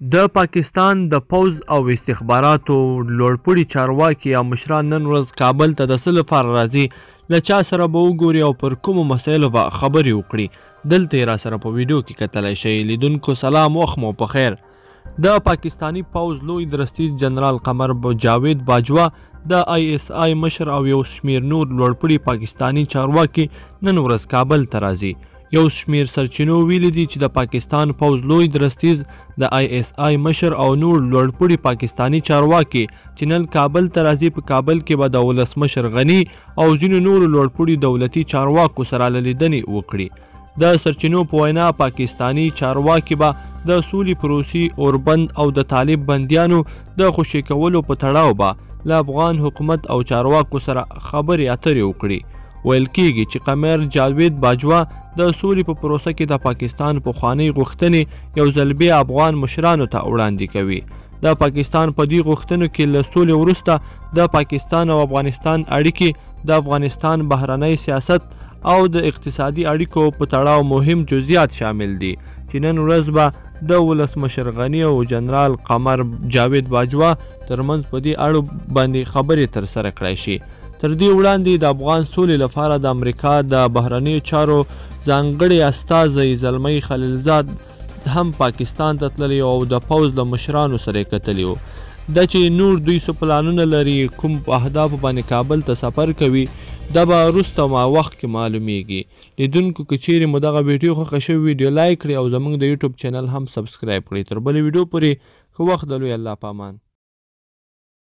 د پاکستان د پوځ او استخباراتو لوړپوړي چارواکي یا مشران نن ورځ کابل ته د څه لپاره راځي، له چا سره به وګوري او پر کومو مسایلو به خبرې وکړي، دلته یې راسره په ویډیو کې کتلی شئ. لیدونکو سلام، وخت مو په خیر. د پاکستاني پوځ لوی درستیز جنرال قمر جاوید باجوه، د آی اس آی مشر او یو شمیر نور لوړپوړي پاکستاني چارواکي نن ورځ کابل ته راځي. یو شمیر سرچینو ویلي دي چې د پاکستان پوځ لوی درستیز، د آی اس آی مشر او نور لوړپوړي پاکستاني چارواکي چې نن کابل ته راځي، په کابل کې به د ولسمشر غني او ځینو نورو لوړپوړي دولتي چارواکو سره له لیدنې وکړي. د سرچینو په وینا، پاکستاني چارواکي به د سولې پروسې، اوربند او د طالب بندیانو د خوشې کولو په تړاو به له افغان حکومت او چارواکو سره خبرې اترې وکړي. ویل کیږي چې قمر جاوید باجوه د سولې په پروسه کې د پاکستان پخوانۍ غوښتنې یو ځل بیا افغان مشرانو ته وړاندې کوي. د پاکستان په دې غوښتنو کې له سولې وروسته د پاکستان او افغانستان اړیکې، د افغانستان بهرنی سیاست او د اقتصادي اړیکو په تړاو مهم جزئیات شامل دي چې نن ورځ به د ولسمشر غني او جنرال قمر جاوید باجوه ترمنځ په دې اړه باندې خبرې ترسره کړای شي. تر دې وړاندې د افغان سولې لپاره د امریکا د بهرنیو چارو ځانګړی استازی زلمی خلیلزاد هم پاکستان ته تللی او د پوځ له مشرانو سره یې کتلي وو. دا چې نور دوی څه پلانونه لري، کوم اهدافو باندې کابل ته سفر کوي، دا به وروسته ما وخت کې معلومیږي. لیدونکو، که چیرې مو دغه ویډیو خوښه شوې، ویډیو لایک کړئ او زموږ د یوټیوب چینل هم سبسکرایب کړئ. تر بلې ویډیو پورې ښه وخت، د لوی الله په امان.